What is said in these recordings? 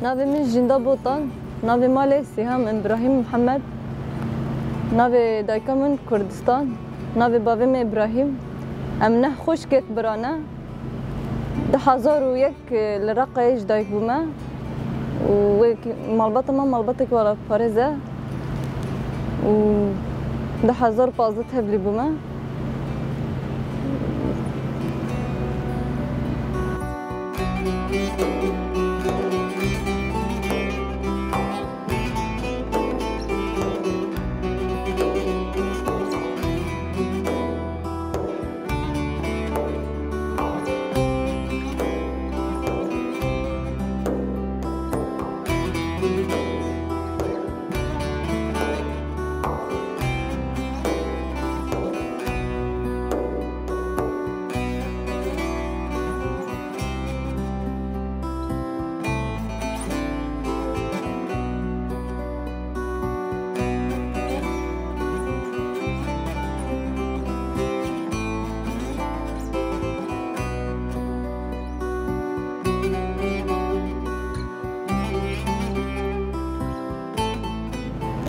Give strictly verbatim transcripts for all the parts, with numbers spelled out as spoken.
Navê min Jinda Botan, navê malê Sîham Îbrahîm Mihemed, navê dayika min Kurdistan, navê bavê min Îbrahîm. Em neh xwişkêk bira ne. Du hezar û yek li Reqayê ji dayik bûme û wek malbata me malbatek welaparêz e û du hezar û pazdeh tevlî bûme.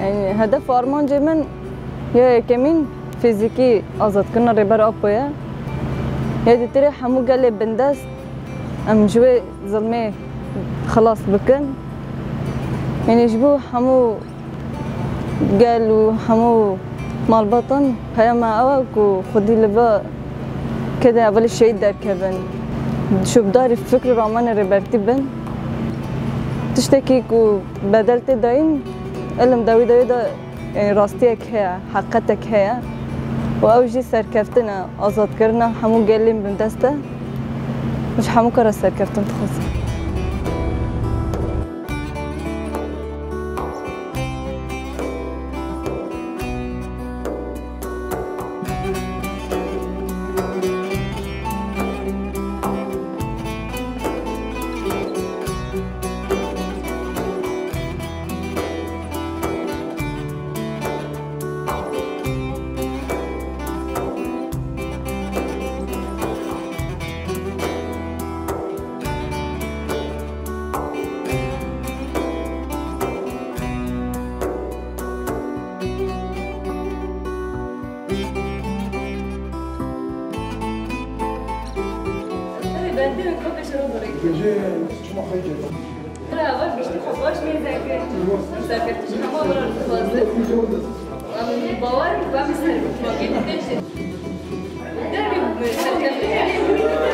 Yani hedef û armancê min ya yekemîn fîzîkî azadkirina Rêber Apo ye. Ya dîtirê hemû gelê bindest em ji wê zilmê xilas bikin. Yanî ji bo hemû gel û hemû malbatan peyama ew e ku xwedî li va kedê evelî şehîd derkevin. Şûbdarî fikr û ramanê Rêbertî bin. Tiştekî ku bedel tê dayîn, ilim dawî dawî de, e, rastiyek heye, heqetek heye. Û ew jî serkeftin e, azadkirina hemû gelên bindest e. Ji hemû kara serkeftin dixwazim. Gece çima xeyir. Bira, ev giştî xwe baş mêze kir. Serkeftin ji hema bira dixwaze. Em bawer in ku em ê serkeftin. Derê serkeftin.